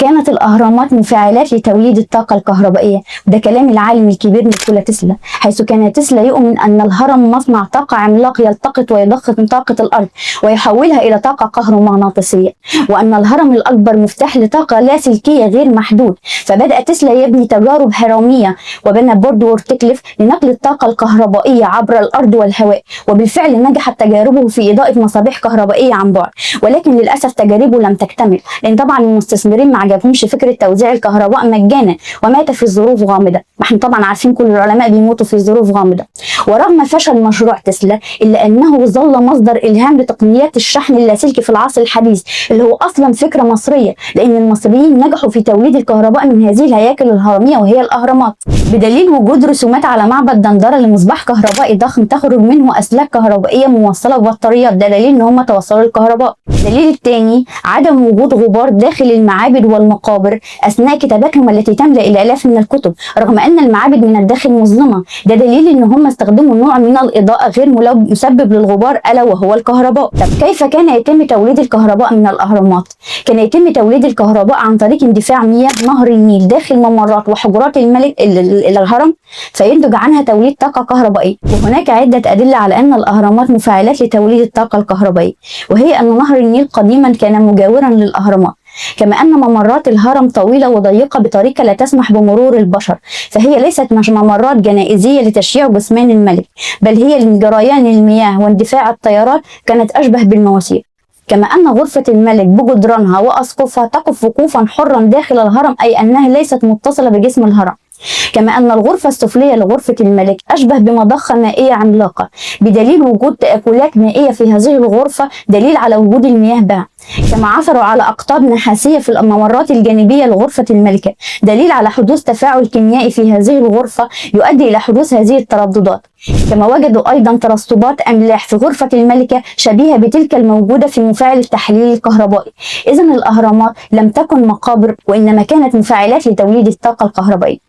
كانت الأهرامات مفاعلات لتوليد الطاقة الكهربائية. ده كلام العالم الكبير نيكولا تسلا، حيث كان تسلا يؤمن أن الهرم مصنع طاقة عملاق يلتقط ويضخ طاقة الأرض ويحولها إلى طاقة كهرومغناطيسية، وأن الهرم الأكبر مفتاح لطاقة لاسلكية غير محدود. فبدأ تسلا يبني تجارب هرمية وبنى برج وارتكليف لنقل الطاقة الكهربائية عبر الأرض والهواء، وبالفعل نجحت تجاربه في إضاءة مصابيح كهربائية عن بعد. ولكن للأسف تجاربه لم تكتمل، لأن طبعا المستثمرين ما عجبهمش فكرة توزيع الكهرباء مجانا، ومات في ظروف غامضة. ما احنا طبعا عارفين كل العلماء بيموتوا في ظروف غامضة. ورغم فشل مشروع تسلا إلا أنه ظل مصدر إلهام لتقنيات الشحن اللاسلكي في العصر الحديث، اللي هو أصلا فكرة مصرية، لأن المصريين نجحوا في توليد الكهرباء من هذه الهياكل الهرمية وهي الأهرامات، بدليل وجود رسومات على معبد دندرة لمصباح كهربائي ضخم تخرج منه أسلاك كهربائية موصلة ببطاريات. ده دليل إن هم توصلوا الكهرباء. الدليل الثاني عدم وجود غبار داخل المعابد والمقابر أثناء كتاباتهم التي تملأ الآلاف من الكتب، رغم أن المعابد من الداخل مظلمة. ده دليل إن هم استخدموا نوع من الإضاءة غير مسبب للغبار، ألا وهو الكهرباء. طب كيف كان يتم توليد الكهرباء من الأهرامات؟ كان يتم توليد الكهرباء عن طريق اندفاع مياه نهر النيل داخل ممرات وحجرات الملك الهرم، فينتج عنها توليد طاقة كهربائية. وهناك عدة أدلة على أن الأهرامات مفاعلات لتوليد الطاقة الكهربائية، وهي أن نهر النيل قديما كان مجاورا للأهرامات، كما أن ممرات الهرم طويلة وضيقة بطريقة لا تسمح بمرور البشر، فهي ليست ممرات جنائزية لتشييع جثمان الملك، بل هي لجريان المياه واندفاع التيارات، كانت أشبه بالمواسير. كما أن غرفة الملك بجدرانها وأسقفها تقف وقوفا حرا داخل الهرم، أي أنها ليست متصلة بجسم الهرم. كما أن الغرفة السفلية لغرفة الملك أشبه بمضخة مائية عملاقة، بدليل وجود تآكلات مائية في هذه الغرفة، دليل على وجود المياه بها. كما عثروا على أقطاب نحاسية في الممرات الجانبية لغرفة الملكة، دليل على حدوث تفاعل كيميائي في هذه الغرفة يؤدي إلى حدوث هذه الترددات. كما وجدوا أيضا ترسبات أملاح في غرفة الملكة شبيهة بتلك الموجودة في مفاعل التحليل الكهربائي. إذن الأهرامات لم تكن مقابر، وإنما كانت مفاعلات لتوليد الطاقة الكهربائية.